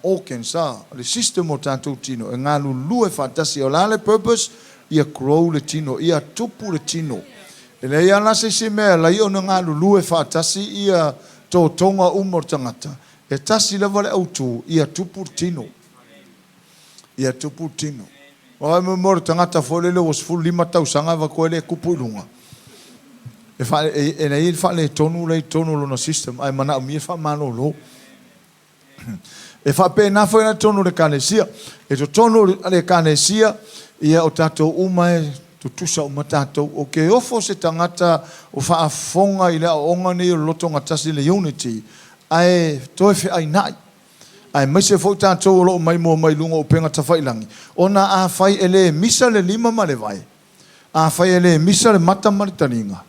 Organs a le system o tatou tino e galulue faatasi. O le a le purpose? Ia grow le tino, ia tupu le tino. E leai lava la se isi mea e ala ai ona galulue faatasi ia totoga uma o le tagata, e tasi lava le autu, ia tupu le tino. Ia tupu le tino. Aua mo mea o le tagata foi lele ua 15 tausaga ae vaai atu e le tupu i luga. E leai le faaletonu la e i totonu o lona system ae manaomia le faamalolo. E faapena foi la i totonu o le Ekalesia. I totonu o le Ekalesia, ia o tatou uma e tutusa uma tatou. Ou te ofo se tagata o faafofoga i le aoaoga nei o le lotogatasi le unity, ae toe feainai. Aemaise foi tatou o lo o maimoa mai luga o upega tafailagi, ona afai e le misa le lima ma le vae, afai e le misa le mata ma le taliga,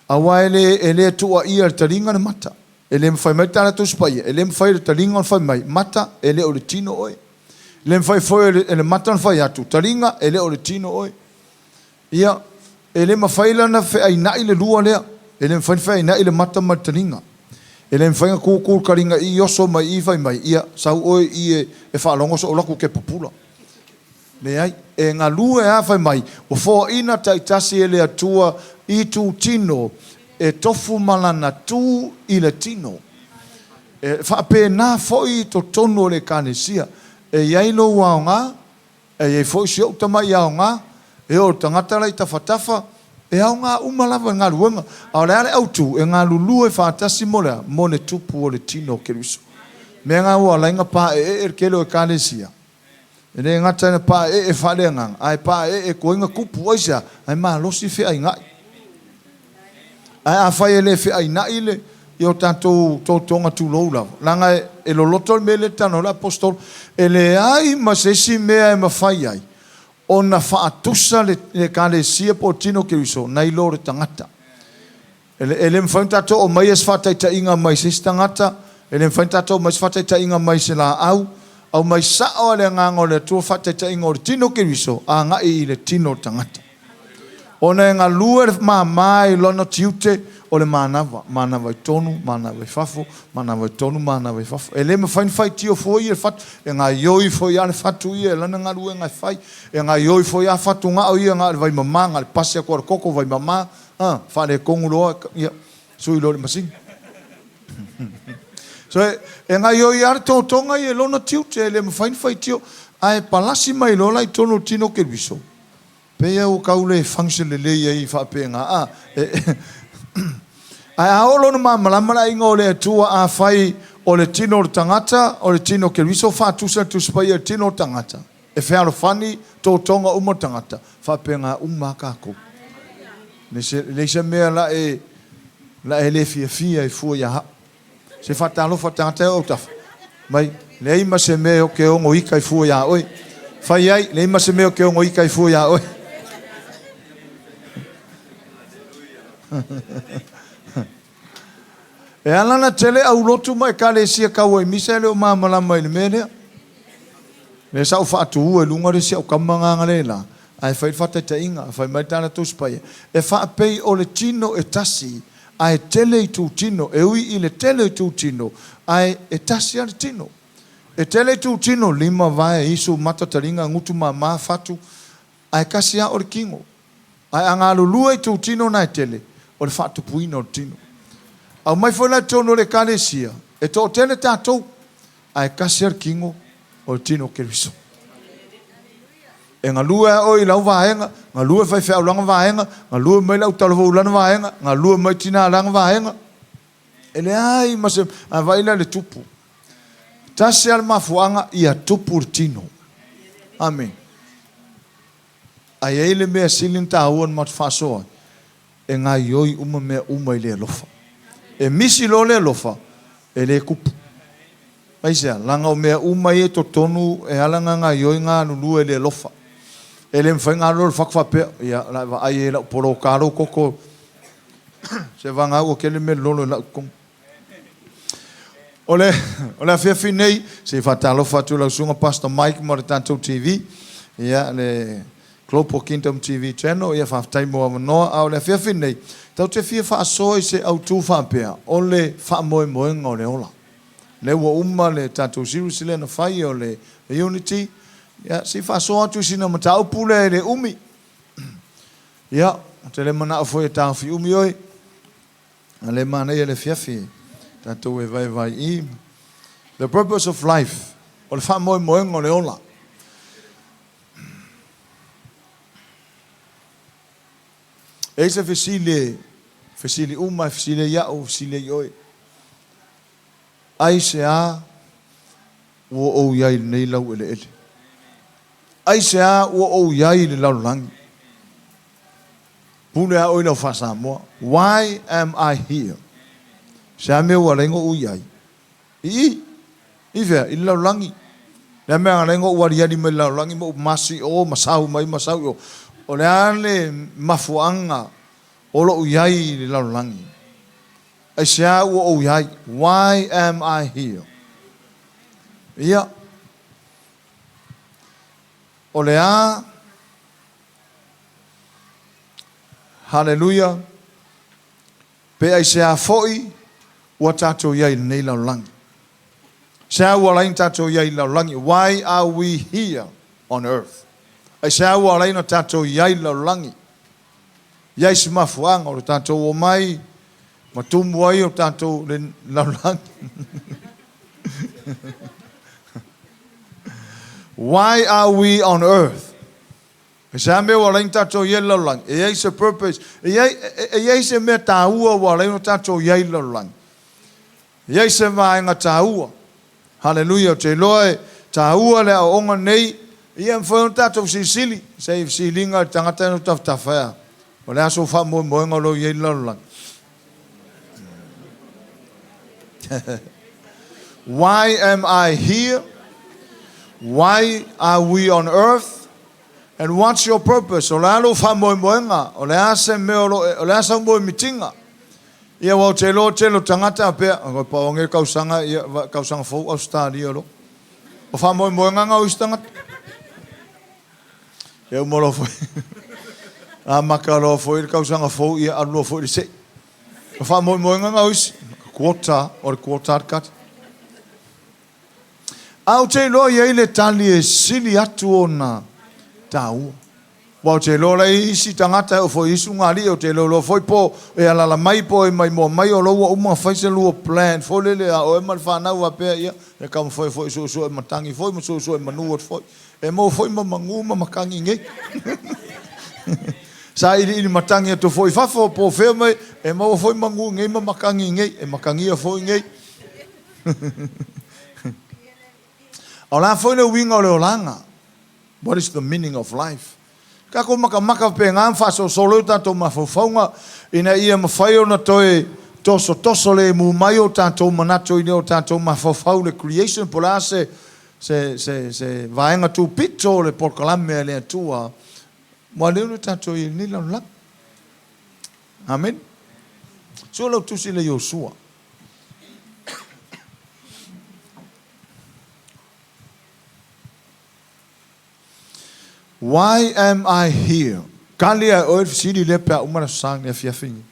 aua e le e le tuuaia e le taliga le mata. E le mafai mai tala Tusi Paia, e le mafai e le taliga ona fai mai, Mata, e le o le tino oe. E le mafai foi e le mata ona fai atu, Taliga, e le o le tino oe. Ia, e le mafai la ona feainai le lua lea. E le mafai ona feainai le mata ma le taliga. E le mafai ona tu tu le taliga i i oso mai i i fai mai, Ia, sau oe i i e faalogo sou alu atu ou te pupula. Leai, e galue lava fai mai, ua foaina taitasi e le Atua i itutino e tofu ma lana tu i le tino. E faapena foi i totonu o le Ekalesia. E i ai lou aoga, e i ai foi si ou tamai aoga, e oo i le tagata la i tafatafa, e aoga uma lava i le galuega. A o le a le autu? E galulue faatasi mo le a? Mo le tupu o le tino o Keriso. Mea na ua ala ai ona paeee le tele o Ekalesia. E le gata ina paeee faaleagaga, ae paeee tuai na tupu. Aisea? Ae malosi feainai. Ae afai e le feainai le o tatou totoga tulou lava, leaga e loloto le mea lea e talanoa ai le Aposetolo, e leai ma se isi mea e mafai ai ona faatusa le Ekalesia po o le Tino o Keriso nai lo le tagata. E le mafai ona tatou aumaia se faataitaiga mai se isi tagata, e le mafai ona tatou aumaia se faataitaiga mai se laau, aumai sao lava le Agaga o le Atua faataitaiga o le tino Keriso agai i le tino o le tagata. Ona e galue le mama i lona tiute o le manava, manava i totonu, manava i fafo, manava i totonu, manava i fafo. E le mafai ona faitio fua ia i le fatu, e gaoioi foi lava le fatu ia i lana galuega e fai, e gaoioi foi lava fatugao ia na o le vaimama, na o le pasi atu lava o le toto vaimama, A, faaletonu loa, ia, sui loa i le masini. So, e gaioi lava le totoga ia i lona tiute, e le mafai ona faitio. Ae palasi mai loa la i totonu o le tino o Keriso, pei lava ua tau le function lelei ai faapena. A, e, ae a oo loa ina malamalama le aiga o le Atua, afai o le tino o le tagata, o le tino o Keriso, faatusa le Tusi Paia i le tino o le tagata, e fealofani totoga uma o le tagata, faapena uma lava tatou. Leai se mea la e la e le fiafia ai fua ia au. Se faatalofa tagata e o autafa mai, leai ma se mea ou te ono ita ai fua ia oe. Fai ai, leai ma se mea ou te ono ita ai fua ia oe. E ala ona tele aulotu ma ekalesia tau ai misa e le o malamalama i le mea lea. Lea sa ou faatuua i luga le isi au tama gagalela, ae fai le faataitaiga, fai mai le tala Tusi Paia, e faapei o le tino e tasi, ae tele itutino, e ui i le tele o itutino, ae e tasi lava le tino. E tele itutino, lima, vae, isu, mata, taliga, gutu, mama, fatu, ae tasi lava o le tino. Ae a galulue itutino na e tele, o le faatupuina o le tino. Aumai foi la i totonu o le Ekalesia, e toatele tatou, ae tasi lava le tino, o le tino o Keriso. E galue lava oe i lau vaega, galue faifeau lana vaega, galue mai le autalavou i lana vaega, galue mai tina lana vaega. E leai ma se... A vaai la i le tupu. Tasi lava le mafuaaga, ia tupu le tino. Amene. Ae i ai le mea sili ona taua na matou faasoa ai, e gaoioi uma mea uma i le alofa. E misi loa le alofa, e le tupu. Aisea? Leaga o mea uma ia i totonu e ala ona gaoioi galulue i le alofa. E le mafai ona alu loa le fatu faapea, ia, o le a e vaai i ai i lau poloka lou toto, se vagana ua tele mea lolo i lau totonu. O le, o le afiafi nei, se i faatalofa atu i lau susuga Pastor Mike ma le tatou TV, ia, le Global Kingdom TV Channel, ia faafetai mo avanoa. A o le afiafi nei, tatou te fia faasoa i se autu faapea, o le faamoemoega o le ola. Lea ua uma le tatou series lea na fai o le Unity. Ia, se i faasoa atu i sina mataupu lea e le umi. Ia, ou te le manao foi e taofi umi oe. A o lea e manaia le afiafi e tatou e vaevae i. The purpose of life, o le faamoemoega o le ola. E i ai se fesili e fesili uma, e fesili ai au, fesili ai oe. Aisea ua ou i ai i lenei laueleele? Aisea ua ou i ai i le lalolagi? Pule a oe i lau faa-Samoa. Why am I here? Se a mea ua ala ai ona ou i ai? I i? I fea? I le lalolagi. Le a mea na ala ai ona ou aliali mai i le lalolagi ma ou masi i o ma sau mai ma sau i o? O le a le mafuaaga o lou i ai i le lalolagi? Aisea ua ou i ai? Why am I here? Ia, o le a? Haleluia! Pe aisea foi ua tatou i ai i lenei lalolagi? Aisea ua ala ai ona tatou i ai i le lalolagi? Why are we here on earth? Aisea ua ala ai ona tatou i ai i le lalolagi? I ai se mafuaaga o le tatou omai ma tumu ai o tatou le lalolagi. Why are we on earth? Aisea mea ua ala ai ona tatou i ai i le lalolagi? E i ai se purpose, e i ai, e i ai se mea taua ua ala ai ona tatou i ai i le lalolagi. E i ai se vaega taua. Haleluia, ou te iloa e taua le aoaoga nei, ia e mafai ona tatou fesilisili, se i fesiliga i le tagata ina tafatafa e a, o le a sou faamoemoega o lo o i ai i le lalolagi? Why am I here? Why are we on earth? And what's your purpose? O le a lou faamoemoega? O le a se mea o lo o le a sau moemitiga? Ia aua ou te iloa o le tele o tagata a pea, oi pau ange kausaga ia kausaga fou Ausetalia loa. O faamoemoega na o isi tagata. Ia uma loa foi amata loa foi le kausaga fou ia alu loa foi i le sei. O faamoemoega na o isi, quota, o le quota le kati. A ou te iloa e i ai le tali e sili atu ona taua. Aua ou te iloa la e i ai isi tagata e oo foi i isi ulugalii, ou te iloa foi po e alaala mai po e maimoa mai, o lou ua uma ona fai se lua plan foi lele a oe ma le fanau faapea, ia, e taumafai foi e suesue matagi foi ma suesue manu atu foi. E maua foi ma manu ma matagi nei. Sailiili matagi atu foi i fafo po o fea mai, e maua foi manu nei ma matagi nei, e matagia foi nei. A o le a foi le uiga o le olaga? What is the meaning of life? Tatou makamaka faapena ma faasolosolo ai o tatou mafaufauga ina ia mafai ona toe tosotoso lemu mai o tatou manatu i o tatou mafaufau le creation po o le a se, se, se, se vaega tupito o le polokalame a le Atua ua leo le tatou i lenei lalolagi. Amen. Sua lau tusi le Iosua. Why am I here? Kali ae oe le fesili lea pe a uma le Aso Sa lenei afiafi nei.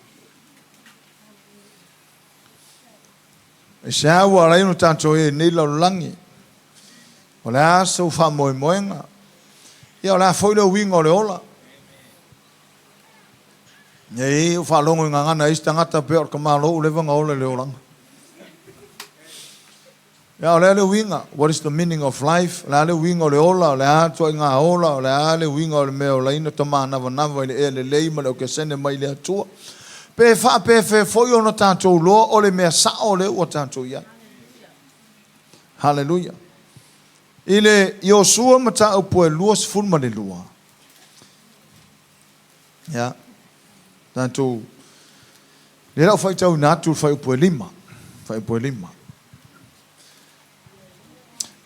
Aisea ua ala ai ona tatou i ai i lenei lalolagi? O le a sou faamoemoega? Ia, o le a foi le uiga o le ola? Nei, ua faalogo i gagana a isi tagata pea o le tamaloa ua leva ona ola i le olaga. Ia, o le a le uiga? What is the meaning of life? O le a le uiga o le ola? O le a le ituaiga ola? O le a le uiga o le mea o laina tamanavanava i le ea lelei ma le okesene mai le Atua? Pe faapefea foi ona tatou iloa o le mea sao lea ua tatou i ai? Haleluia! I le Iosua mataupu e 22, Ia, tatou, lea la ua faitauina atu le fuaiupu e 5, fuaiupu e 5.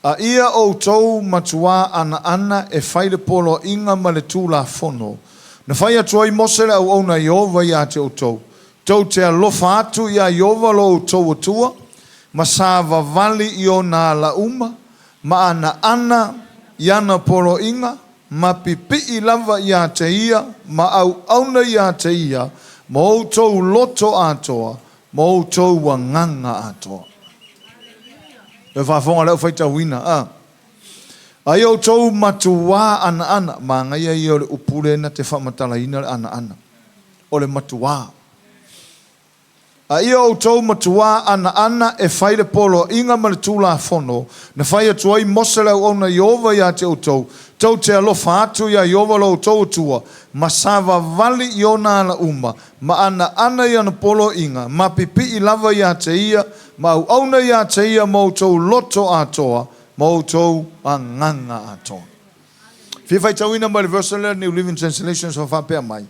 A ia outou matuā anaana e fai le poloaiga ma le Tulafono na fai atu ai Mose le auauna a Ieova ia te outou, tou te alofa atu iā Ieova lo outou Atua, ma savavali i ona ala uma, ma anaana i ana poloaiga, ma pipii lava ia te ia, ma auauna ia te ia, ma outou loto atoa, ma outou agaga atoa. E faafofoga le au faitauina, a. A ia outou matuā anaana, manaia ia o le upu lea na te faamatalaina le anaana, o le matuā. A ia outou matuā anaana e fai le poloaiga ma le tulafono na fai atu ai Mose le auauna a Ieova ia te outou, tou te alofa atu iā Ieova lo outou Atua, ma savavali i ona ala uma, ma anaana i ana poloaiga, ma pipii lava ia te ia, ma auauna ia te ia ma outou loto atoa, ma outou agaga atoa. Fia faitauina mai le verse lea New Living Translation sa faapea mai,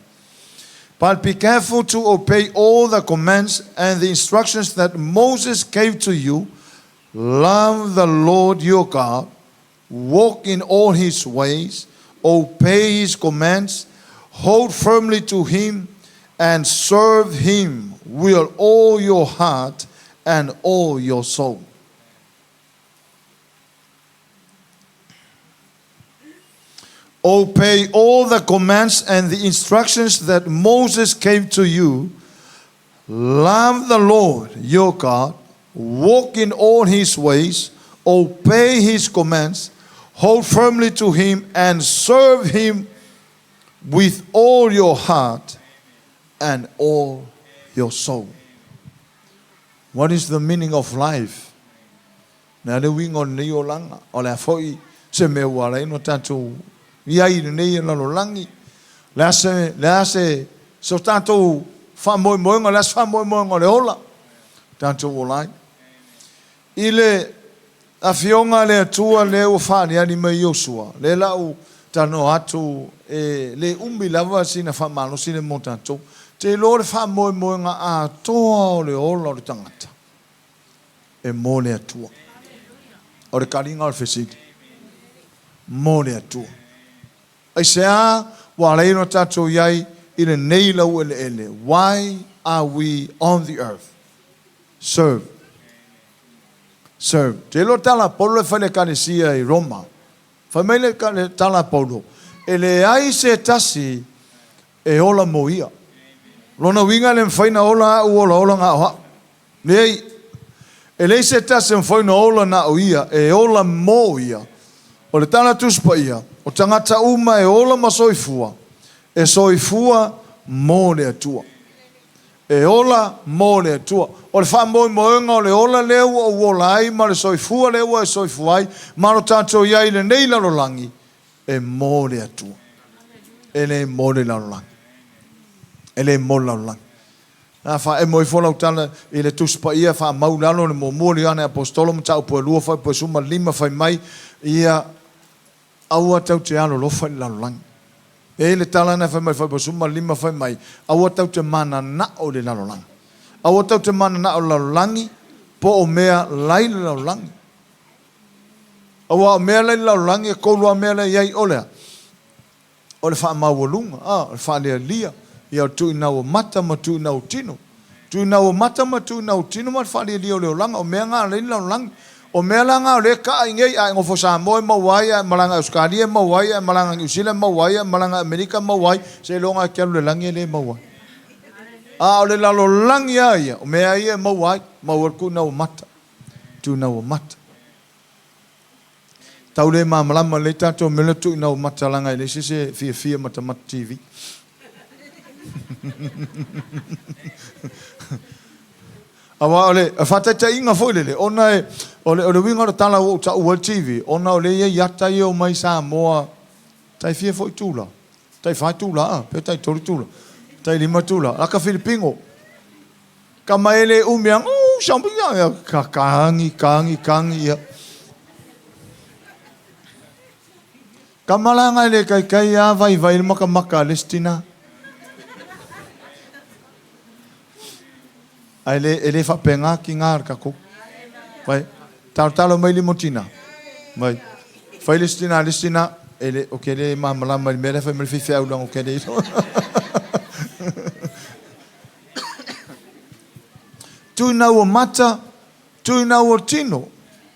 But be careful to obey all the commands and the instructions that Moses gave to you. Love the Lord your God, walk in all his ways, obey his commands, hold firmly to him, and serve him with all your heart and all your soul. Obey all the commands and the instructions that Moses gave to you. Love the Lord your God, walk in all his ways, obey his commands, hold firmly to him, and serve him with all your heart and all your soul. What is the meaning of life? Le a le uiga o lenei olaga? O le a foi se mea ua ala ai ona tatou i ai i lenei lalolagi? Le a se, le a se, so tatou faamoemoega, le a se faamoemoega o le ola tatou ola ai? I le Afioga a le Atua lea ua faaaliali mai i Iosua, lea la ua talanoa atu e le umi lava sina faamalosi lea mo tatou. Te iloa le faamoemoega atoa o le ola o le tagata e mo le Atua. O le taliga o le fesili, mo le Atua. Aisea ua ala ai ona tatou i ai i lenei laueleele? Why are we on the earth? Serve. Serve. Te iloa le tala a Paulo e fai i le Ekalesia i Roma. Fai mai le tala a Paulo, e leai se tasi e ola mo ia. Lona uiga e le mafai ona ola au olaola na o au. Leai. E leai se tasi e mafai ona ola na o ia, e ola mo ia. O le tala Tusi Paia, o tagata uma e ola ma soifua, e soifua mo le Atua. E ola mo le Atua. O le faamoemoega o le ola lea ua ou ola ai ma le soifua lea ua e soifua ai ma lo tatou i ai i lenei lalolagi, e mo le Atua. E le mo le lalolagi. E le mo le lalolagi. A faaemo ifo lau tala i le Tusi Paia, faamau i lalo le muamua o le Ioane Aposetolo, Mataupu e 2, Fuaiupu e 15, fai mai ia, Aua tou te alolofa i le lalolagi. E i ai le tala na fai mai le Fuaiupu 15 fai mai, Aua tou te mananao i le lalolagi. Aua tou te mananao i le lalolagi po o mea la i le lalolagi. Aua o mea la i le lalolagi e tolu lava mea la e i ai, o le a? O le faamaualuga, a, o le faalealia, ia o le tuuina o mata ma tuuina o tino. Tuuina o mata ma tuuina o tino ma le faalealia o le olaga, o mea na la i le lalolagi. O mea la na o lea e kaa i nei, a e nofo Samoa e maua ai, a e malaga i Ausetalia e maua ai, a e malaga i Niu Sila e maua ai, a e malaga i Amerika e maua ai, seiloga e te alu i le lagi e le maua ai. A o le lalolagi lava ia, o mea ia e maua ai, maua ai le tuuina o mata, tuuina o mata. Tau le malamalama lelei tatou mea lea tuuina o mata leaga e leai se isi e fiafia matamata TV. Aua o le faataitaiga foi lele, ona e, o le, o le uiga o le tala ua ou taua ai le TV, ona o lea e i ai ata ia e omai i Samoa tai fia foi itula, tai fa itula a, pe tai tolu itula, tai lima itula, laka Filipino. Tama e le umi a, oh, ka kagi, kagi, kagi, ia. Tama la e le kaikai a vaivai le makamaka a le isi tina. Ae le, e le faapena tina a le tatou. Vai, talotalo mai lima o tina. Vai, fai le isi tina, le isi tina. E le, ou te le malamalama i le mea lea fai mai le faifeau leaga ou te le iloa. Tuina ua mata, tuina ua tino,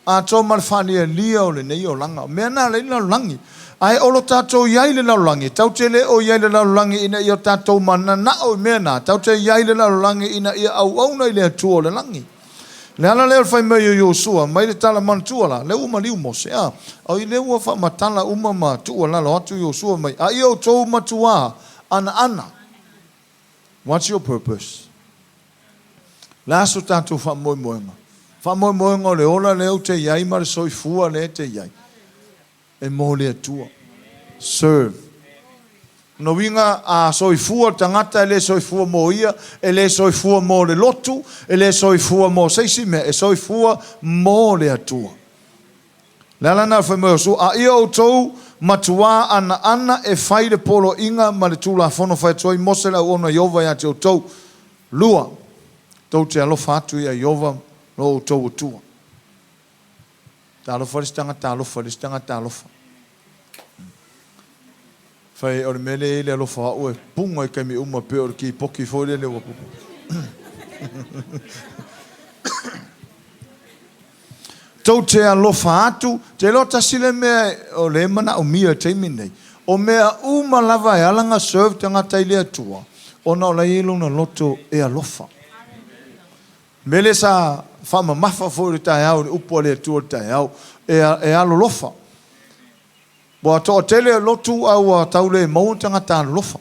atoa ma le faalialia o lenei olaga. O mea na alai le lalolagi. Ae o lo tatou i ai i le lalolagi, tatou te le o i ai i le lalolagi ina ia tatou mananao i mea na, tatou te i ai i le lalolagi ina ia auauna i le Atua o le lagi. Le ala lea o le fai mai o Iosua, mai le tala manatua la, lea ua maliu Mose, a, oi lea ua faamatala uma ma tuualalo atu Iosua mai, a ia outou matuā anaana. What's your purpose? Le a so tatou faamoemoega? Faamoemoega o le ola lea ou te i ai ma le soifua lea e te i ai. E mo le Atua. Serve. Lona uiga, a soifua le tagata e le soifua mo ia, e le soifua mo le lotu, e le soifua mo se isi mea, e soifua mo le Atua. Le ala lena o le fai mai o Iosua, A ia outou matuā anaana e fai le poloaiga ma le tulafono fai atu ai Mose le auauna a Ieova ia te outou. Lua, tou te alofa atu ia Ieova lo outou Atua. Talofa le isi tagata alofa i le isi tagata alofa. Fai, o le mea lea e i ai le alofa o au e puga i taimi uma pei o le kipoki foi lele ua Tou te alofa atu, te iloa tasi le mea o lea e manaomia i le taimi lenei, o mea uma lava e ala ona serve tagata i le Atua, ona o la e i ai lona loto e alofa. Mea lea sa faamamafa foi i le taeao i le upu a le Atua i le taeao, e alolofa. Ua toatele lotu a ua tau le maua ni tagata alolofa.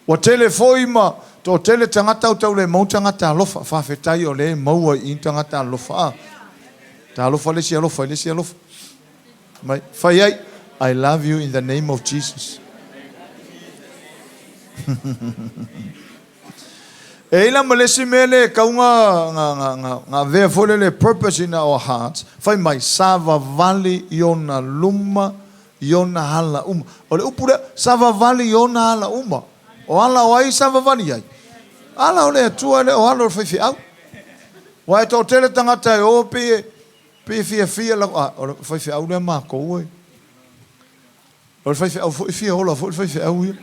Ua tele foi ma toatele tagata ua tau le maua ni tagata alofa. Faafetai o lea e maua i i ni tagata alolofa. A, talofa le isi alofa i le isi alofa. Mai, fai ai, I love you in the name of Jesus. E i ai la ma le isi mea lea e tau na avea foi lele purpose in our hearts, fai mai, savavali i ona luma i ona ala uma. O le upu lea, savavali i ona ala uma. O ala o ai savavali ai? Ala o le Atua e le o ala o le faifeau. Aua e toatele tagata e o pei e, pei e fiafia lava, a, o le faifeau lea matou e. O le faifeau foi e fia ola foi le faifeau ia.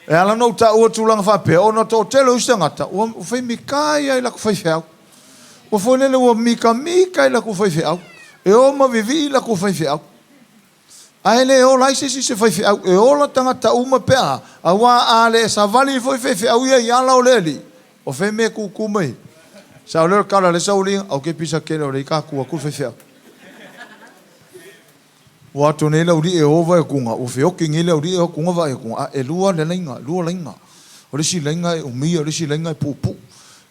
E ala ona ou taua tulaga faapea, ona toatele o isi tagata ua fai mika ia i latou faifeau. Ua foi lele ua mikamika i latou faifeau. E o ma vivii latou faifeau. Ae le ola ai se isi i se faifeau. E ola tagata uma pe a, aua a le savali foi faifeau ia i ala o le Alii, o fea mea e kūkū mai ai? Sao lea o le tala a le sauliga, au ke pisa kele o le i ka ku atu le faifeau. Ua atu nei le auli'i e o vaai atuga, ua feoti nei le auli'i e o atuga vaai atuga, a e lua le laiga, lua laiga. O le isi laiga e umia, o le isi laiga e puupuu.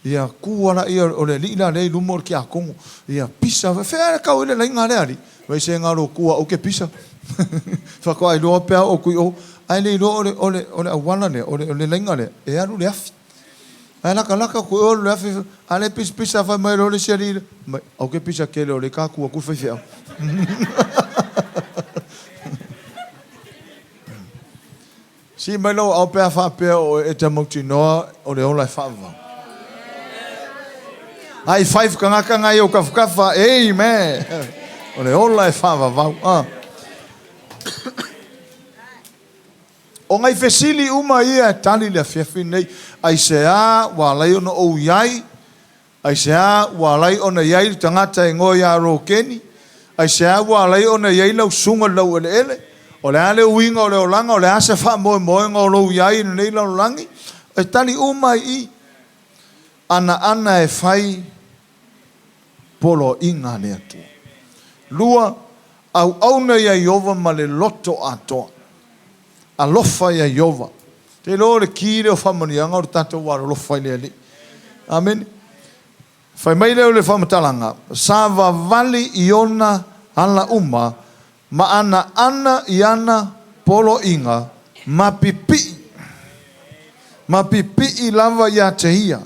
Ia tu a laia, o le alii la lea i luma o le tiakono. Ia pisa, fea e tau ai le laiga a le alii? Vai se galo tua au ke pisa. Faatoa iloa pe a oo atu i o. Ae le iloa o le, o le, o le auala lea, o le, o le laiga lea, e alu le afi. Ae latalata atu i o alu le afi, a lea e pisapisa fai mai loa le isi alii, mai, au ke pisa kele o le ka tu atu le faifeau. Sii mai lou aao pe a faapea o oe e te mautinoa o le ola e faavavau. High five tagata nga i ou tafatafa. Amen. O le ola e faavavau. Ah. O nai fesili uma ia e tali i le afiafi lenei, aisea ua alai ona ou i ai? Aisea ua alai ona i ai le tagata e igoa ia Rokeni? Aisea ua alai ona i ai lau susuga i le laueleele? O le a le uiga o le olaga? O le a se faamoemoega o lou i ai i lenei lalolagi? E tali uma ai i i. Anaana e fai poloaiga a le Atua. Lua, auauna ia Ieova ma le loto atoa. Alofa ia Ieova. Te iloa o le ki lea o faamanuiaga o le tatou alolofa i le Alii. Amene. Fai mai lea o le faamatalaga, savavali i ona ala uma ma anaana i ana poloaiga ma pipii, ma pipii lava ia te ia,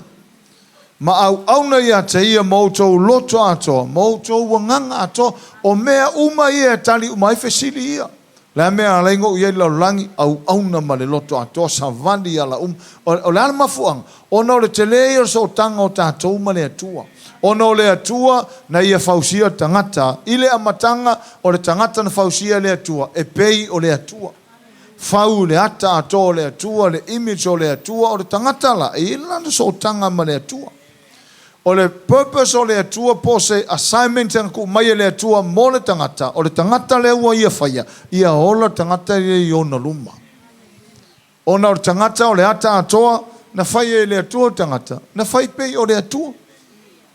ma auauna ia te ia ma outou loto atoa, ma outou agaga atoa. O mea uma ia e tali uma ai fesili ia. O le a mea e ala ai ona ou i ai i le lalolagi? Auauna ma le loto atoa, savali i ala uma. O le a le mafuaaga? Ona o le tele ia o le sootaga o tatou ma le Atua. Ona o le Atua na Ia fausia le tagata, i le amataga o le tagata na fausia e le Atua, e pei o le Atua. Fau i le ata atoa o le Atua, le image o le Atua, o le tagata la, e i ai lana sootaga ma le Atua. O le purpose o le Atua po o se assignment na tuu mai e le Atua mo le tagata, o le tagata lea ua Ia faia, ia ola le tagata ia i Ona luma. Ona o le tagata o le ata atoa, na faia e le Atua le tagata, na fai pei o le Atua.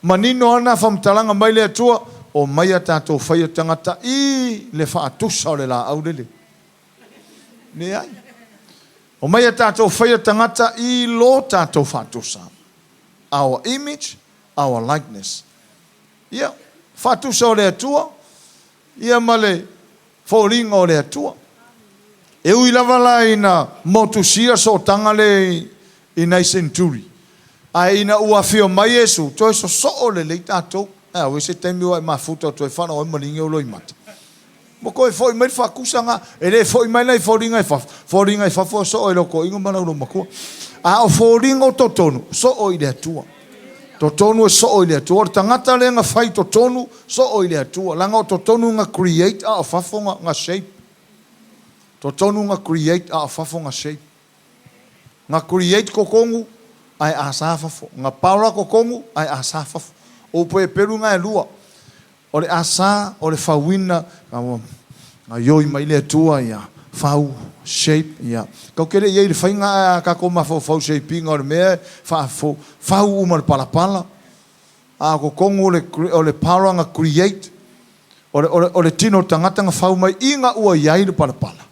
Manino lava lena faamatalaga mai le Atua, Omaia tatou faia tagata i le faatusa o le laau lele. Leai. Omaia tatou faia tagata i lo tatou faatusa. Our image, our likeness. Ia, faatusa o le Atua, ia ma le foliga o le Atua. E ui lava la ina motusia sootaga lea i nai seneturi, ae ina ua afio mai Iesu, toe sosoo lelei tatou. Ae a se taimi ua e mafuta ua toe faalogo ai maligi ou loimata. Ua toe foi mai le faatusa na. E le foi mai la i foliga i fafo, foliga i fafo e soo i lau toeaina ma lau loomatua. A o foliga o totonu, soo i le Atua. Totonu e soo i le Atua. O le tagata lea na fai i totonu, soo i le Atua. Leaga o totonu na create a o fafo na shape. Totonu na create a o fafo na shape. Na create totonu ae asa fafo. Na paola totonu ae asa fafo. O upu Heperu na e lua. O le asa, o le fauina, gaioi mai le Atua ia fau, shape, ia. Kau ke le i ai i le faiga ae a tatou mafaufau shape ina o le mea e faafou, fau uma le palapala. A o totonu o le, o le power na create, o le, o le, o le tino o le tagata na fau mai ina ua i ai le palapala.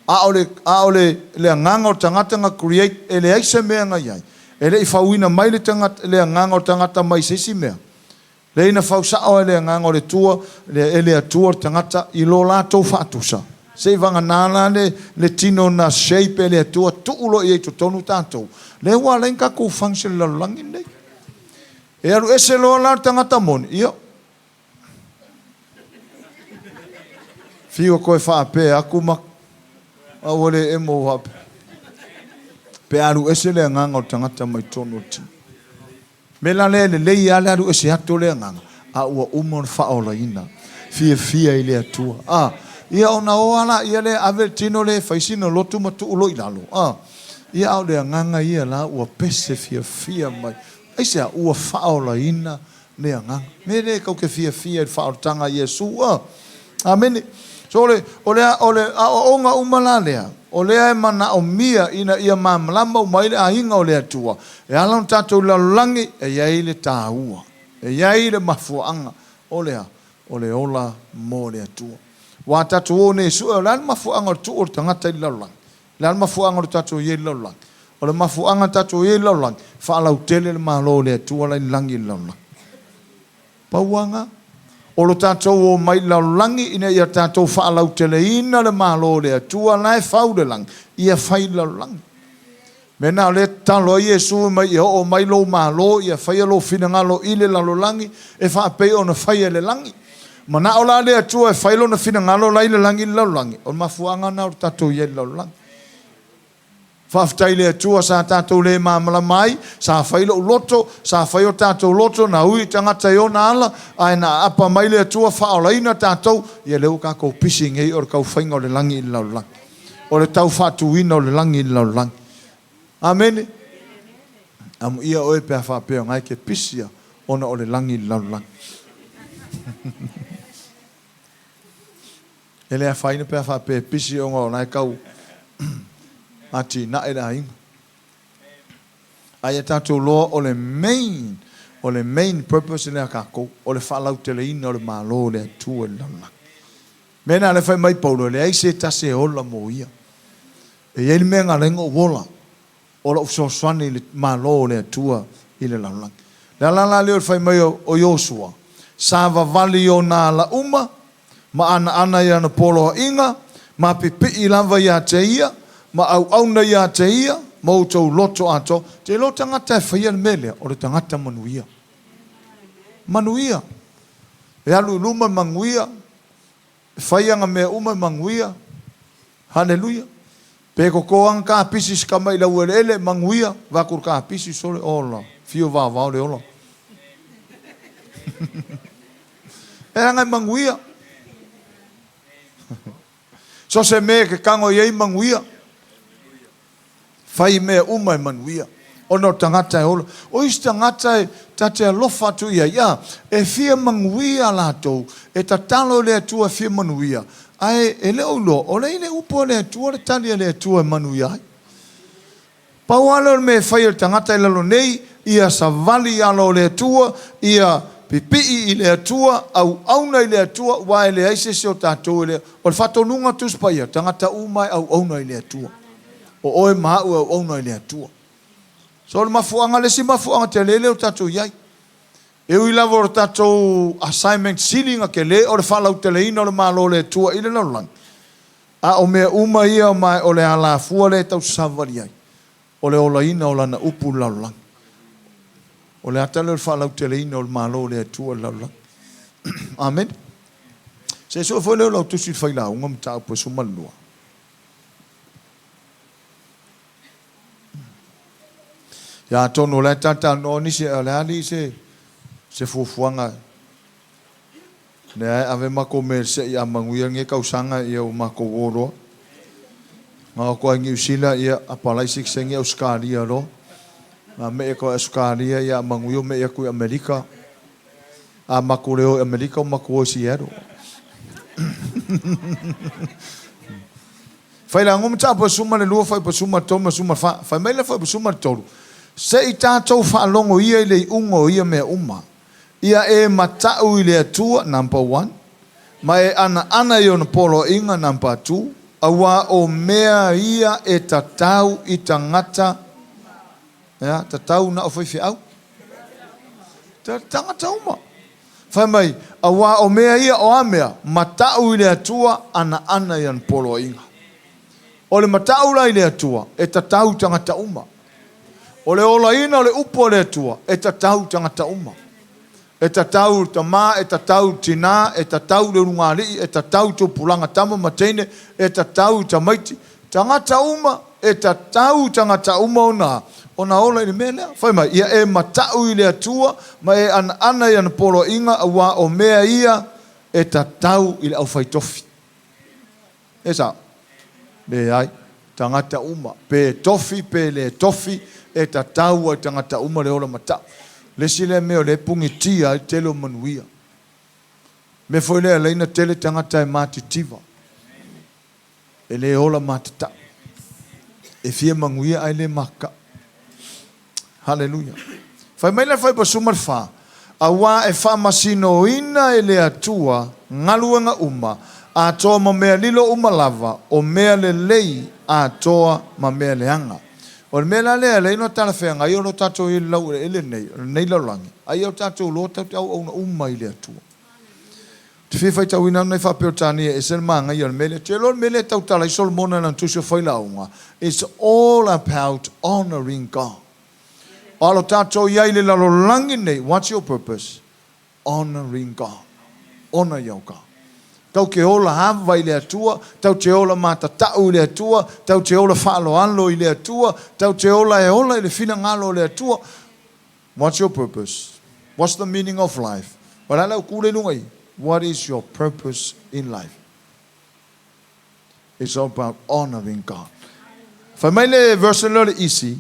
A o le, a o le, le agaga o le tagata na create, e leai se mea na i ai. E le i fauina mai le tagata, le agaga o le tagata mai se isi mea. Lea na fau sao e le Agaga o le Atua, e le Atua le tagata i lo latou faatusa. Seiavagana la le, le tino na shape e le Atua, tuu loa i ai i totonu tatou. Lea ua ala ai ona tatou function i le lalolagi lenei. E alu ese loa la le tagata moni, ia, fiu e toe faapea atu ma, a ua le emo faapea. Pe alu ese le agaga o le tagata mai totonu o le tino. Mea la lea e lelei lava le alu ese atu o le agaga, a ua uma ona faaolaina, fiafia i le Atua. A, ia ona o lava laia lea ave le tino lea e fai sina lotu ma tuu loa i lalo. A, ia a o le agaga ia la ua pese fiafia mai. Aisea? Ua faaolaina le agaga. Mea lea tou te fiafia i le faaolataga a Iesu. A. Amene. So o le, o le, o le aoaoga uma la lea, o lea e manaomia ina ia malamalama uma ai le aiga o le Atua, e ala ona tatou i le lalolagi, e i ai le taua, e i ai le mafuaaga, o le a? O le ola mo le Atua. Ua tatou o nei e sue, o le a le mafuaaga o le tuu o le tagata i le lalolagi? O le a le mafuaaga o le tatou i ai i le lalolagi? O le mafuaaga tatou i ai i le lalolagi, faalautele le Malo o le Atua la i le lagi i le lalolagi. Pau lava na. O lo tatou omai i le lalolagi ina ia tatou faalauteleina le Malo o le Atua la e fau i le lagi, ia fai i le lalolagi. Mea na o lea e tatalo ai Iesu fai mai, ia oo mai lou Malo, ia faia lou finagalo i le lalolagi e faapei ona faia i le lagi. Manao la le Atua e fai lona finagalo la i le lagi i le lalolagi, o le mafuaaga na o le tatou i ai i le lalolagi. Faafetai i le Atua sa tatou le malamalama ai, sa fai lou loto, sa fai o tatou loto, na ui tagata i ona ala, ae na aapa mai le Atua faaolaina tatou, ia lea ua tatou pisi nei o le tau faiga o le lagi i le lalolagi. O le tau faatuina o le lagi i le lalolagi. Amene. Amuia oe pe a faapea o na e te pisi a ona o le lagi i le lalolagi. E le afaina pe a faapea e pisi ona o la e tau atinae le aiga. A ia tatou loa o le main, o le main purpose lea a tatou, o le faalauteleina o le Malo o le Atua i le lalolagi. Mea lena lea fai mai Paulo, e leai se tasi e ola mo ia. E i ai le mea na ala ai ona ou ola. O lou fesoasoani i le Malo o le Atua i le lalolagi. O le ala la lea o le fai mai o Iosua, Savavali i ona ala uma, ma anaana i ana poloaiga, ma pipii lava ia te ia, ma auauna ia te ia, ma outou loto atoa. Te iloa tagata e faia le mea lea, o le tagata manuia. Manuia. E alu i luma e manuia. E fai ana mea uma e manuia. Haleluia. Pe toto ana kapisi si tama i laueleele, manuia. Vaai atu i le kapisi, sole, ola, fio vaovao le ola. E leaga e manuia. So se mea e te tago i ai manuia. Fai mea uma e manuia. Ona o tagata e ola. O isi tagata e ta te alofa atu i ai, a, e fia manuia latou, e tatalo i le Atua e fia manuia, ae e le o iloa, o lea i le upu a le Atua le tali a le Atua e manuia ai. Pau lava lea o le mea e fai e le tagata i lalo nei, ia savali i ala o le Atua, ia pipii i le Atua, auauna i le Atua, aua e leai se isi o tatou e le. O le faatonuga o le Tusi Paia, tagata uma e auauna i le Atua. O oe ma au e auauna i le Atua. So o le mafuaaga, le isi mafuaaga tele lea o tatou i ai. E ui lava o le tatou assignment sili ona tele o le faalauteleina o le Malo o le Atua i le lalolagi, a o mea uma ia ma o le alafua lea e tausavali ai, o le olaina o Lana upu i le lalolagi. O le ata lea o le faalauteleina o le Malo o le Atua i le lalolagi. Amene. Se i sue foi lea o lau tusi i le Failauga mataupu e 12. Ia atonu o la e talatalanoa nisi ae o le a alii se se fuafuaga lea e ave matou mea se i a manuia lenei tausaga ia ua matou o loa. Na o atu ai Niu Sila ia apalai sitiseni Ausetalia loa. Na me'i atu ai Ausetalia ia a manuia me'i atu i Amerika. A matou le o i Amerika ua matou o i Seattle. Failauga mataupu e 12, fuaiupu 13 ma 14. Fai mai le fuaiupu 13, Se i tatou faalogo ia i le iuga o ia mea uma. Ia e mata'u i le Atua, number one, ma e anaana i ona poloaiga, number two, auā o mea ia e tatau i tagata, ea, tatau na o faifeau? Tagata uma. Fai mai, auā o mea ia o a mea? Mata'u i le Atua, anaana i ana poloaiga. O le mata'u la i le Atua, e tatau i tagata uma. O le olaina o le upu a le Atua, e tatau i tagata uma. E tatau i le tamā, e tatau i le tinā, e tatau i le ulugalii, e tatau i tupulaga tama ma teine, e tatau i tamaiti, tagata uma, e tatau i tagata uma ona ona ola i le mea lea. Fai mai, ia e mata'u i le Atua ma e anaana i ana poloaiga, auā o mea ia e tatau i le aufaitofi. E sao? Leai. Tagata uma, pe tofi pe le tofi, e tatau lava i tagata uma le ola mata'u. Le isi lea mea o lea e pugitia ai le tele o manuia. Mea foi lea e ala ai ona tele tagata e matitiva. E le ola matatau. E fia manuia ae le matatau. Haleluia. Fai mai le fuaiupu 14, Auā e faamasinoina e le Atua galuega uma, atoa ma mea lilo uma lava, o mea lelei atoa ma mea leaga. O le mea la lea e ala ai ona talafeagai o lo tatou i ai i le laueleele lenei, o lenei lalolagi, a ia o tatou iloa tatou te auauna uma i le Atua. Ou te fia faitauina atu nai faa-Peretania e ese le manaia o le mea lea. Ou te iloa o le mea lea e tautala ai Solomona i lana tusi o Failauga, It's all about honouring God. O alo tatou i ai i le lalolagi lenei, what's your purpose? Honouring God. Honour your God. Tau te ola ava i le Atua, tau te ola matatau i le Atua, tau te ola faaaloalo i le Atua, tau te ola e ola i le finagalo o le Atua. What's your purpose? What's the meaning of life? O le a le autu lea i luga i i? What is your purpose in life? It's all about honouring God. Fai mai le version lea o le isi,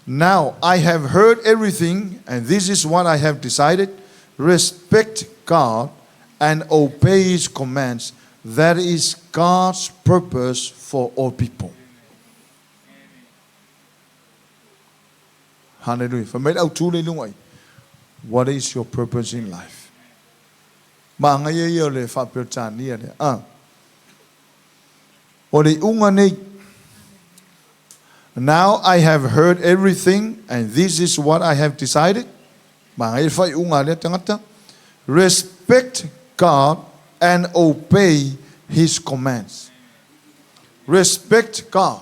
Now I have heard everything and this is what I have decided, respect God and obey His commands, that is God's purpose for all people. Hallelujah. Fai mai le autu lea i luga i, What is your purpose in life? Manaia ia o le faa-Peretania lea. A. O le iuga nei. Now I have heard everything and this is what I have decided. Manaia le faaiuga a lea tagata. Respect God and obey His commands. Respect God.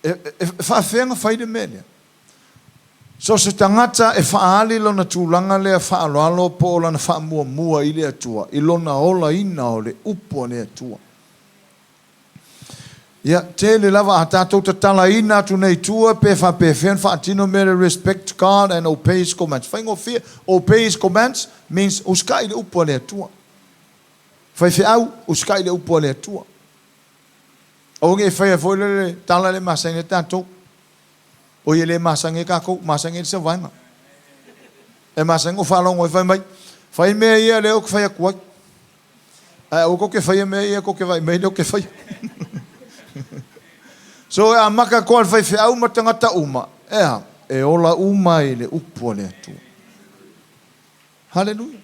E faafefea ona fai le mea lea? So se tagata e faaali lona tulaga lea faaaloalo po o lana faamuamua i le Atua i lona olaina o le upu a le Atua. Ia, tele lava a tatou tatalaina atu nei tua pe faapefea ona faatino mea le respect God and obey His commands. Faigofie, obey His commands means usikai le upu a le Atua. Faifeau, usikai le upu a le Atua. Aua ne i faia foi lea le tala lea e masani ai tatou. Oi e le masani ai tatou, masani ai le isi vaega. E masani ona faalogo ai fai mai, fai mea ia lea ou te fai atu ai. Ae aua tou te faia mea ia tou te vaai mai lea ou te faia. So e amata atu lava le faifeau ma tagata uma, e a? e ola uma i le Upu a le Atua. Haleluia!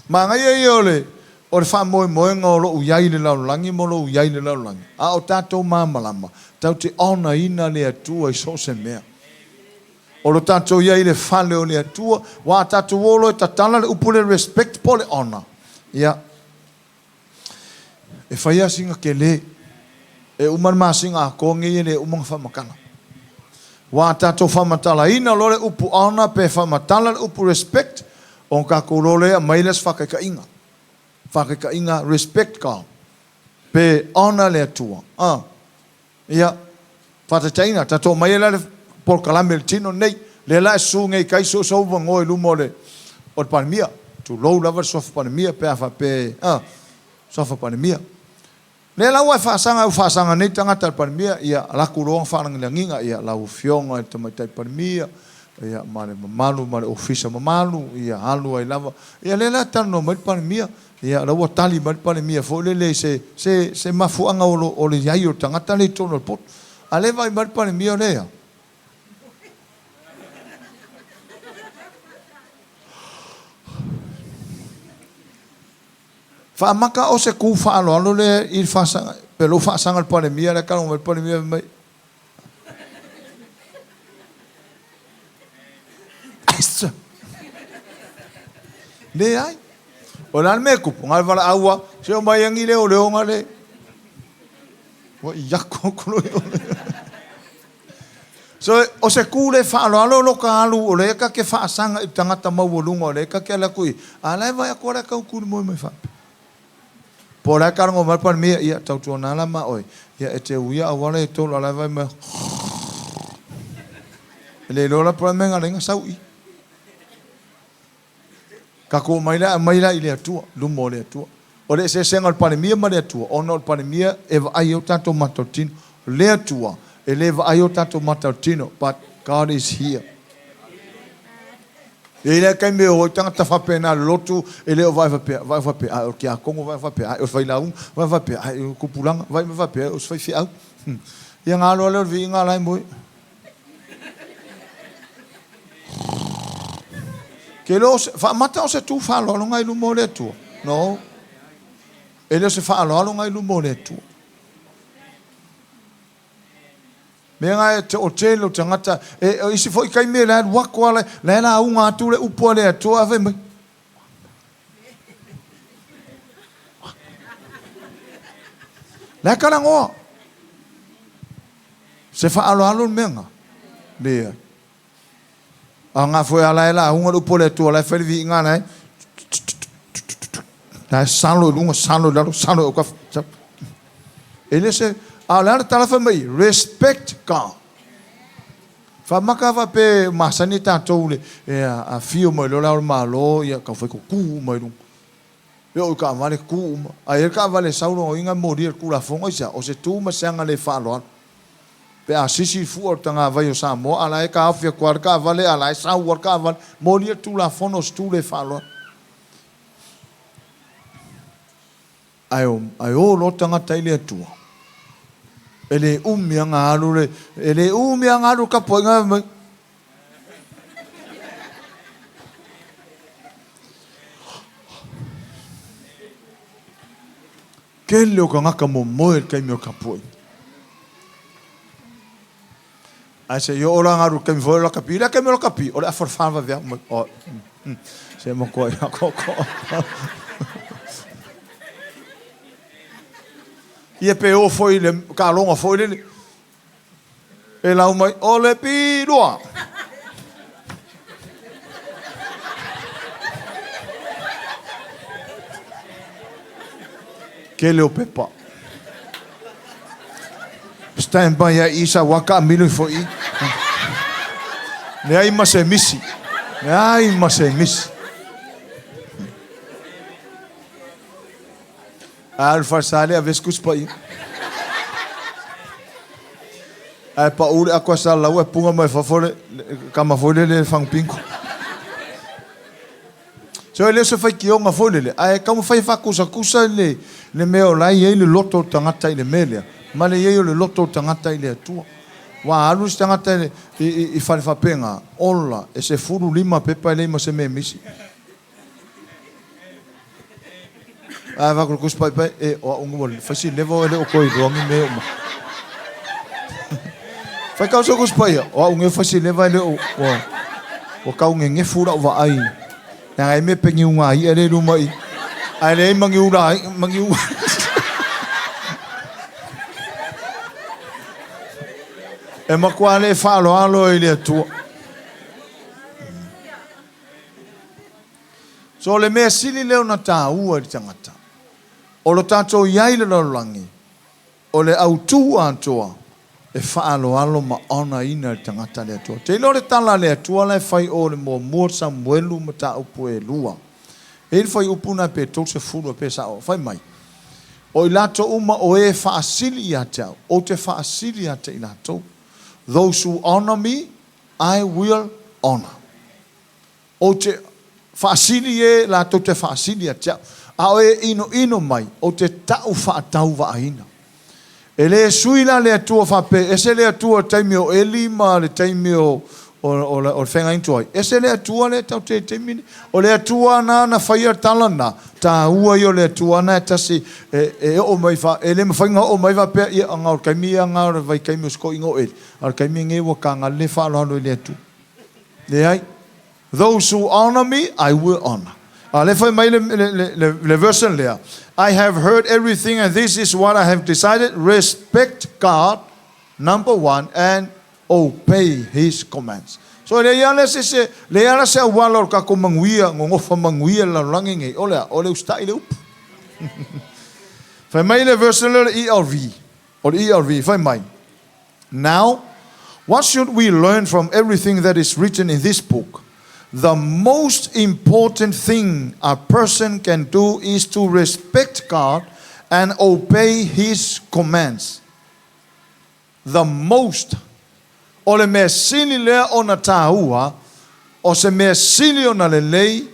Manaia ia o le o le faamoemoega o lou i ai i le lalolagi ma lou i ai i le lalolagi, a o tatou malamalama, tatou te honour ina le Atua i so o se mea. O lo tatou i ai i le fale o le Atua, aua a tatou o loa e tatala le upu lea respect po o le honour, ia, E fai lava sina tele. E uma le masina atoa nei e le uma ona faamatala. Aua a tatou faamatalaina loa le upu honour pe faamatala le upu respect, ona tatou iloa lea e aumai lea o se faataitaiga. Faataitaiga, respect God pe honour le Atua. A. Ia, faataitaiga, tatou aumai ai la le polokalame i le tino lenei, lea la e susu nei i tai soo sou avanoa i luma o le o le Palemia, tulou lava le suafa Palemia pe a faapea e, a, suafa Palemia. Lea la ua e faasaga, ua faasaga nei tagata a le Palemia, ia, alu atu loa faalagilagiga, ia, lau Afioga i le Tamaitai Palemia, ia, ma le mamalu ma le Ofisa mamalu, ia, alu ai lava. Ia, lea la e talanoa mai le Palemia, Ia, la ua tali mai le Palemia foi lele i se, se, se mafuaaga o, o le i ai o le tagata lea i totonu o le potu. A lea e vaai mai le Palemia o lea. Faamata o se ku faaaloalo lea i le faasaga, pe lou faasaga i le Palemia, lea e talanoa mai le Palemia fai mai, Aisa! Leai. O le a le mea e tupu? Na o le valaau lava, se omai ia ni leoleo na le. Ua i aku aku loa i o. So, o se ku le faaaloalo lo ka alu, o lea ta te faasaga i le tagata maualuga, o lea ta te alu atu i, a la e vaai atu lava la e tau tu i le moe mai faapea. Po o le a kalago mai le Palemia, ia, tautuana la ma oe, ia, e te uia auala e tolu, a la e vaai mai, E le iloa la po o le a le mea na ala ai ona sau i. Tatou omai la, aumai la i le Atua, luma o le Atua. O le eseesega o le Palemia ma le Atua, ona o le Palemia e vaai ai o tatou matautino. O le Atua, e le vaai ai o tatou matautino, but God is here. E i ai la taimi e o ai tagata faapena i le lotu, e le o vaai faapea, vaai faapea, ae o le tiakono, vaai faapea, ae o le failauga, vaai faapea, ae o le tupulaga, vaai mai faapea, o se faifeau. Ia ona alu lava lea o le viiga la e moe. Ke le o se, faamata o se tu faaaloalo na i luma o le Atua? No. E le o se faaaloalo na i luma o le Atua. Mea na e toatele o tagata, e, o isi foi taimi e le alu atu lava, la e lauga atu le upu a le Atua, ae fai mai, La e talanoa. Se faaaloalo le mea na? Leai. A nga foi a la e lauga le upu a le Atua, la e fai le viiga la e la e salo i luga, salo i lalo, salo i autafa. E le se, a o le a le tala fai mai, respect God. Faamaka faapea masani tatou le e afio mai loa Le Ao o le Malo, ia taufai tutu uma i luga. E oo i taavale tu uma. A i ai le taavale e sau lona uiga e molia i le Tulafono, aisea? O se tu ma se aga le faaaloalo. Pe a sisi le fua o le tagavai o Samoa, a la e taofi atu lava le taavale, a la e sau lava le taavale, molia le Tulafono o se tu le faaaloalo. Ae o, ae o loa tagata i le Atua, e le umi lava ona alu le, e le umi lava ona alu le tapuaiga mai. Tele o tagata momoe i le taimi o le tapuaiga. Ae se i oo la galu i le taimi foi o lakapi. I lea taimi o lakapi, o le afa o le fa vaveao mai. Oh, se matua i akoko. Ia pe o foi le kaloga foi lele. E lau mai, o le pilua. Tele o pepa. Stand by ia i sa waka amilo ifo i. Leai ma se misi. Leai ma se misi. A alu falesa le ave se Tusi Paia. Ae pau le ato a salalau ae puna mai fafo le tama foi lele fagu bingo. So e le o se faitioga foi lele, ae taumafai e faatusatusa le, le mea o la e i ai le loto o le tagata i le mea lea, ma le i ai o le loto o le tagata i le Atua. Ua alu isi tagata i fale faapena, ola, e 15 pepa e leai ma se mea e misi. Ae avatu i le Tusi Paipai, e, o au ua fai si leva oe e le o toe iloa ni mea e oo mai. Faitau se Tusi Paia, o au nei ua fai si leva e le o, ua, ua tau nenefu lau vaai. Leaga e mea pe ni ūnaia lea i luma i i, ae leai ma ni ula, ma ni ū. E matua le faaaloalo i le Atua. So o le mea sili lea ona taua i le tagata, o lo tatou i ai i le lalolagi, O le autu atoa e faaaloalo ma honour-ina le tagata le Atua. Ou te iloa o le tala a le Atua la e fai o le muamua Samuelu mataupu e lua. E i ai le fuaiupu lena pe 30 pe sao, fai mai, O i latou uma o e faasili ia te au, ou te faasili ia te i latou. Those who honour me, I will honour. Ou te faasili e latou te faasili ia te au, a o e inoino mai, ou te tau faatauvaaina. E le sui la le Atua faapea, ese le Atua i le taimi o Eli ma le taimi o le feagaiga tuai, ese le Atua lea tatou te i le taimi lenei. O le Atua lena na faia le tala lena, taua ia o le Atua lena e tasi e oo mai, e le mafai ona oo mai faapea, ia na o le taimi ia na o le vaitaimi o si toeaina o Eli, a o le taimi lenei ua taga le faaaloalo i le Atua. Leai. Those who honour me, I will honour. A lea fai mai le, le, le, le version lea, I have heard everything and this is what I have decided, respect God, number one, and obey His commands. So e leai lava se, se, leai lava se auala o le tatou manuia, gogofa manuia i le lalolagi nei, o le a? O le usitai i le upu. Fai mai le version lea o le ERV, o le ERV, fai mai, Now, what should we learn from everything that is written in this book? The most important thing a person can do is to respect God and obey His commands. The most. O le mea sili lea ona tāua, o se mea sili ona lelei,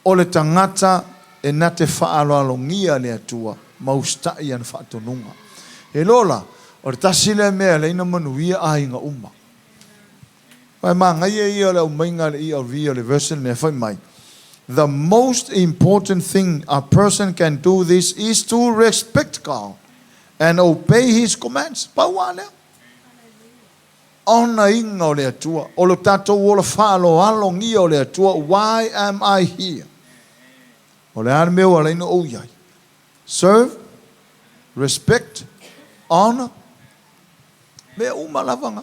O le tagata e na te faaaloalogia le Atua ma usitai ana faatonuga. E lola, o le tasi lea mea e alai na manuia aiga uma. Aua e manaia ia o le aumaiga a le ERV o le version lea fai mai, The most important thing a person can do this is to respect God and obey His commands. Pau lava lea. Honour-ina o le Atua, o lo tatou ola faaaloalogia o le Atua, why am I here? O le a le mea ua ala ai ona ou i ai? Serve, respect, honour, mea uma lava na.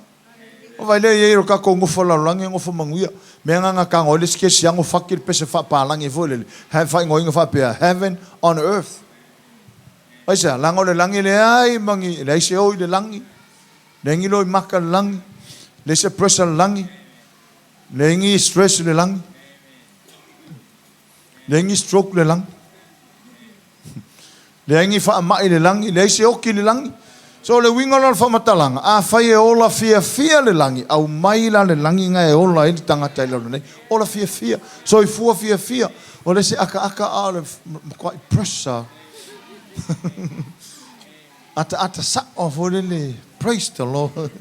O vai lea i ai o le tatou nofo lalolagi e nofo manuia. Mea na na tago ai le isi kesiago faki le pese faapalagi foi lele, faaigoaina faapea, heaven on earth. Aisea? Leaga o le lagi e leai ma ni, e leai se o i le lagi. Leai ni loimaka i le lagi, leai se pressure i le lagi, leai ni stress i le lagi, leai ni stroke i le lagi, leai ni faamai i le lagi, leai se oki i le lagi. So o le uiga la o le faamatalaga, afai e ola fiafia le lagi, aumai la le lagi na e ola ai le tagata i lalo nei. Ola fiafia, soifua fiafia, o le se akaaka a o le matuai pressure. Ataata sao foi lele praise the Lord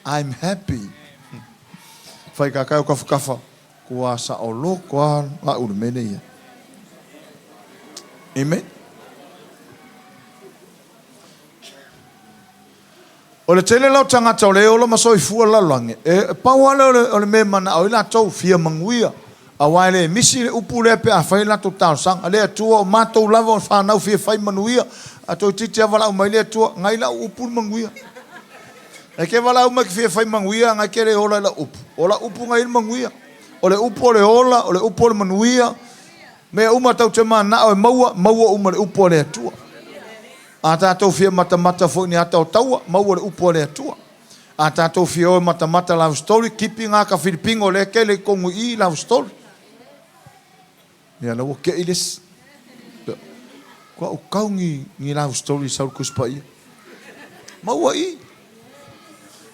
I'm happy Fai kakai o kafakafa kua sao loko a la'u le mele ia Amen O le tele la o tagata o le ola ma soifua le lalolagi, e pau lava lea o le mea e manao ai latou, fia manuia, aua e le misi le upu lea pe a fai le latou talosaga, Le Atua, o matou lava o fanau fia fai manuia, a toeitiiti lava valaau mai le Atua, ngai lau upu le manuia. E ke valaau mai ke fia fai manuia, ngai ke le ola i lau upu. O lau upu ngai le manuia. O le upu o le ola, o le upu o le manuia, mea uma tou te manao e maua, maua uma i le upu a le Atua. A tatou fia matamata foi i ni ata o taua, maua le upu a le Atua. A tatou fia o e matamata love story, kipi nga ka Filipino lea kele i tonu i i love story. Ia la ua kei le isi. Kua u kau ni, ni love story sau le Tusi Paia. Maua i.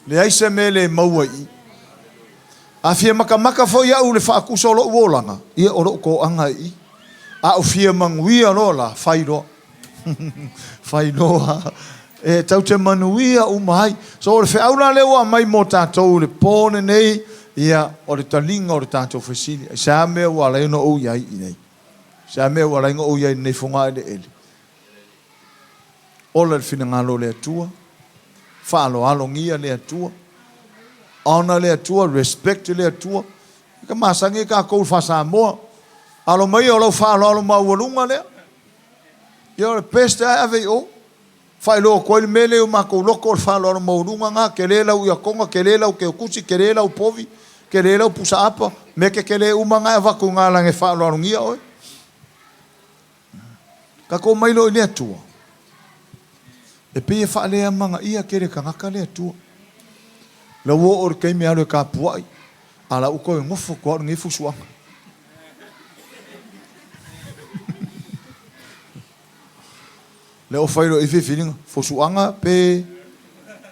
Leai se mea le maua i. A fia makamaka foi au i le faakusa o lou olaga, ia o lou toaga i i. A o fia manuia loa la, fai loa. Fai loa. E tatou te manuia uma ai. So o le feau la lea ua aumai mo tatou i le po lenei, ia, o le taliga o le tatou fesili, aisea mea ua ala ai ona ou i ai i inei? Aisea mea ua ala ai ona ou i ai i lenei fogaeleele? Ola i le finagalo o le Atua, faaaloalogia le Atua, honour le Atua, respect le Atua. E ka masani ai tatou i le faa-Samoa. Alo maia o lau faaaloalo maualuga lea. Ia o le best lava e ave i o. Faailoa atu ai le mea lea i o matou loto o le faaaloalo maualuga lena, tele lau iatoga, tele lau teutusi, tele lau povi, tele lau pusaapa, mea tetele uma na e avatu i ina leaga e faaaloalogia oe. Tatou omai loa i le Atua, e pei e faaleamanaia tele e tagata le Atua. La ua oo i le taimi e alu e tapuai, a la ua toe nofo atu lava o lenei fusuaga. Lea ua fai loa i ai filifiliga, fusuaga pe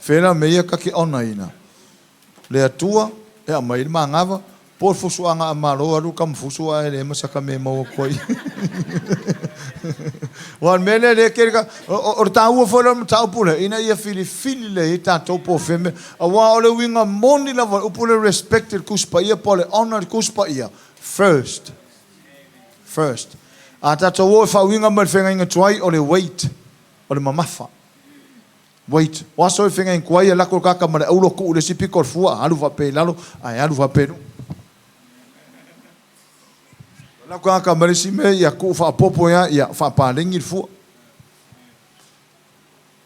fea la mea ia ta te honour ina. Le Atua e aumai ai le manava, po o le fusuaga a Malo e alu le tamafusu ae leai ma sata mea e maua atu ai. Aua o le mea lea lea e tele ta, o le taua foi lea o le mataupu lea, ina ia filifili lelei ai tatou po o fea mea. Aua o le uiga moni lava o le upu lea respect i le Tusi Paia po o le honour i le Tusi Paia, first. First. A tatou o e faauiga mai le feagaiga tuai, o le weight, o le mamafa. Wait, o aso e feagai atu ai, alu atu le tagata ma le auro tuu i le isi pito o le fua, alu faapea i lalo, ae alu faapea i luga. Alu atu le tagata ma le isi mea, ia tuu faaopoopo ia, ia faapaleni le fua.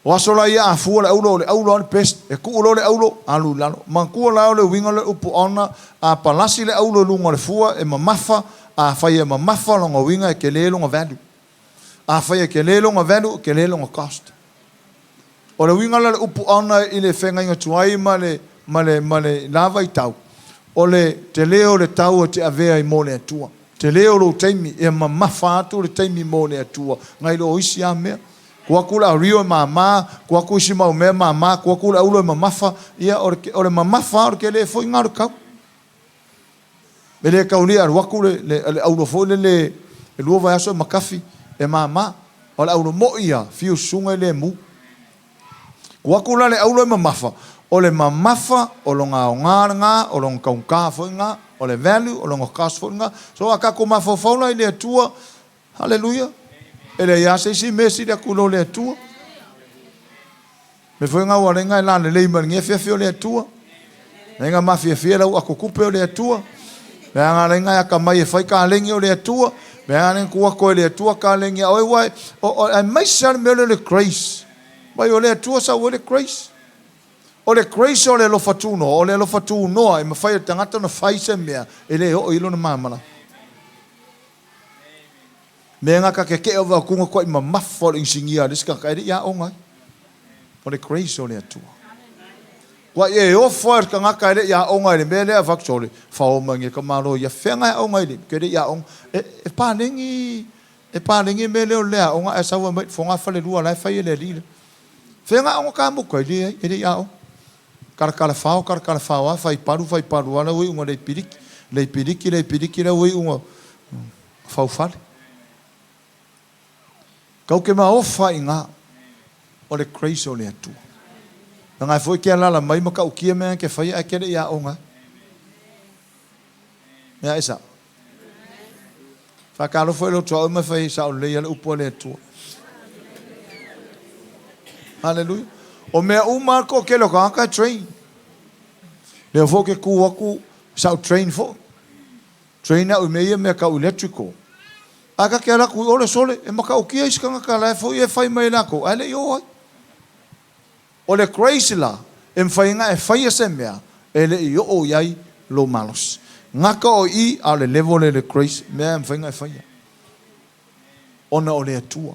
O aso la ia a fua le auro, o le auro lava le best. E tuu loa le auro, alu i lalo. Manatua la o le uiga lea o le upu honour, a palasi le auro i luga o le fua, e mamafa, afai e mamafa, lona uiga e tele lona value. Afai e tele lona value, e tele lona cost. O le uiga la o le upu honour i le feagaiga tuai ma le, ma le, ma le la vaitau, o le tele o le tau e te avea ai mo le Atua. Tele o lou taimi, e mamafa atu le taimi mo le Atua, nai lo isi lava mea. Tuu atu le aurio e mama, tuu atu isi mau mea e mama, tuu atu le auro e mamafa, ia o le, o le mamafa lava o le tele foi lena o le tau. E le taulia e alu atu le, le, le auro foi lele e lua vaiaso e makafi, e mama. O le auro moi ia, fiu susuga e le mu. Tuu atu la le auro e mamafa, o le mamafa o lona aoga lena, o lona taugata foi lena, o le value, o lona cost foi lena. So a tatou mafaufau la i le Atua, Haleluia! E leai lava se isi mea e sili atu i lo le Atua. Mea foi ngau alenga e lalelei mai lenei afiafi o le Atua. Lenga mafiafia lau atotupe o le Atua. Mea nga lenga e atamai e fai kalegi o le Atua. Mea nga lenga tuu atu e le Atua kalegi a oe ua aemaise lava le mea lea o le grace. Mai o le Atua sau ai le grace. O le grace o le alofa tunoa, o le alofa tunoa e mafai e le tagata ona fai se mea e le oo i ai lona malamalama. Mea nga ka keke'e o vaokuga kua'i mamafa o le inisinia a le isi tagata e le i aoga ai. O le grace o le Atua. Kua'i e ofo ai le tagata e le i aoga i le mea lea avatu sole, fao mai nei ka Malo ia fea nga e aoga ai le, ke le i aoga. E, e paleni, e paleni mea lea o le le aoga ae sau ai mai fogafalelua la e fai e le alii lea. Fea nga aoga ka motu ai? Leai, e le i aoga. Talatala fao, talatala fao lava, fai palu, fai palu lava, la ua iuga lei piliki, lei piliki, lei piliki, la ua iuga faufale. Kau ke maofa i ina o le grace o le Atua. Leaga e foi ke alaala mai ma ta'utia mea ke faia ae ke le i aoga ai. Mea e sa'o. Faatalofa i lou tuaoi ma fai sao lelei a le upu a le Atua. Haleluia. O mea uma a le toatele o tagata e train. Lea foi ke tu atu sa ou train foi. Train au i mea ia mea tau electrical. Ae ta te alu atu i o le sole e matautia isi tagata la e foi e fai mai e latou ae le i o ai. O le grace la, e mafai ona e faia se mea e le i oo i ai lou malosi. Gata o i, a o le level lea i le grace, mea e mafai ona e faia. Ona o le Atua.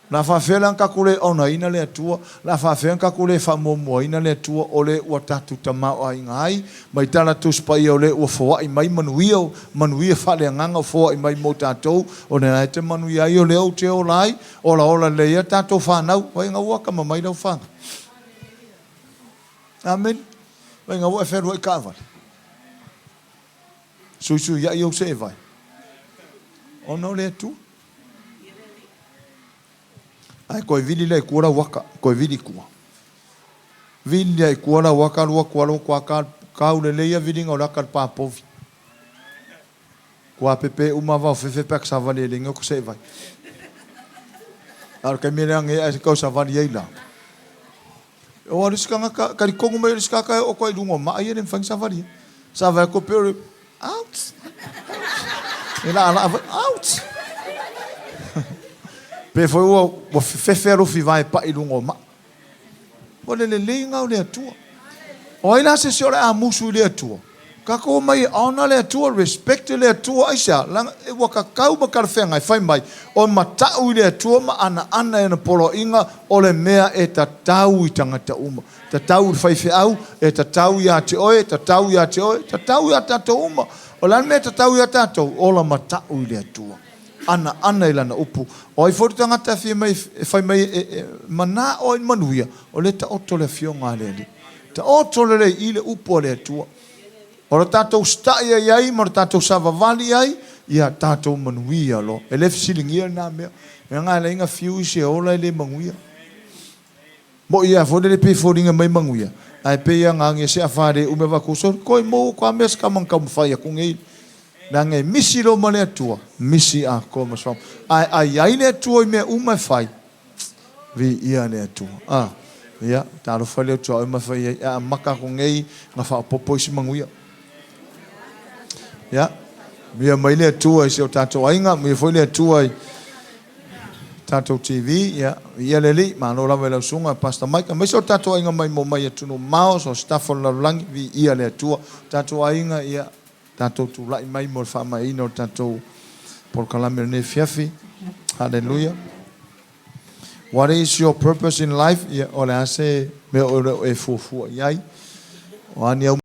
O le a faafefea la ona tatou le onaina le Atua? O le a faafefea ona tatou le faamuamuaina le Atua o le ua tatou tamaoaiga ai? Mai tala Tusi Paia o le ua foai mai manuia, manuia faaleagaga ua foai mai mo tatou, o lea e te manuia ai, o lea ou te ola ai. Olaola lelei ai tatou fanau. Vaaiga ua atamamai lau fanau. Amene. Vaaiga ua e fealuai taavale. Suisuiai ou seevae. Ona o le Atua. Ae toe vili lea i tua lau ata, toe vili i tua. Vili lea i tua lau ata, alu atu alu atu ata, tau lelei ia viliga o le ata i le pa povi. Ua pepe uma vao fefe pe a savali e le iga o se'evai. A o le taimi lea age ae tau savali ai la. O le isi tagata, talitonu mai o le isi tagata e oo atu lava i luga o maa ia e le mafai ona savali ai. Savali atu pei o le ouch, ouch, e laalaa foi, ouch. Pei foi ua fefefe alofi vae pai i luga o maa. O le leleiga o le Atua. O ai la se isi o le a musu i le Atua? Tatou omai e honour le Atua, respect le Atua, aisea? Leaga ua tatau ma talafeagai, fai mai, o mata'u i le Atua ma anaana i ana poloaiga, o le mea e tatau i tagata uma. Tatau i le faifeau, e tatau ia te oe, e tatau ia te oe, e tatau ia tatou uma. O le a le mea e tatau ia tatou? Ola mata'u i le Atua. Anaana i Lana upu. O ai foi le tagata e fia mai e fai mai e manao ai le manuia, o lea e taoto le Afioga a le Alii. Taoto lelei i le upu a le Atua. O le tatou sita'i ai ai ma le tatou savavali ai, ia tatou manuia loa. E le fesiligia lena mea. Leaga e alai na fiu isi e ola e le manuia. Mo'i a foi lele pei e foliga mai manuia, ae pei a na agi se afa le umi avatu soli koi mou ko a mea se kama na taumafai atu nei. Leaga e misi loa ma le Atua, misi atoa ma se faamanuiaga. Ae a i ai le Atua i mea uma e fai, viia le Atua. A, ia, talofa le Atua uma e fai ai, e amata atu nei na faaopoopo isi manuia. Ia, manuia mai le Atua i si o tatou aiga, manuia foi le Atua i tatou TV, ia, viia le Alii, malo lava i lau susuga Pastor Mike, aemaise o tatou aiga mai mo mai atunuu mamao, so o se tafa o le lalolagi, viia le Atua. Tatou aiga, ia, tatou tulai mai mo le faamaeaina o le tatou polokalame o lenei afiafi. Hallelujah. What is your purpose in life? Ia, o le a se mea o le o e fuafua i ai? O a ni au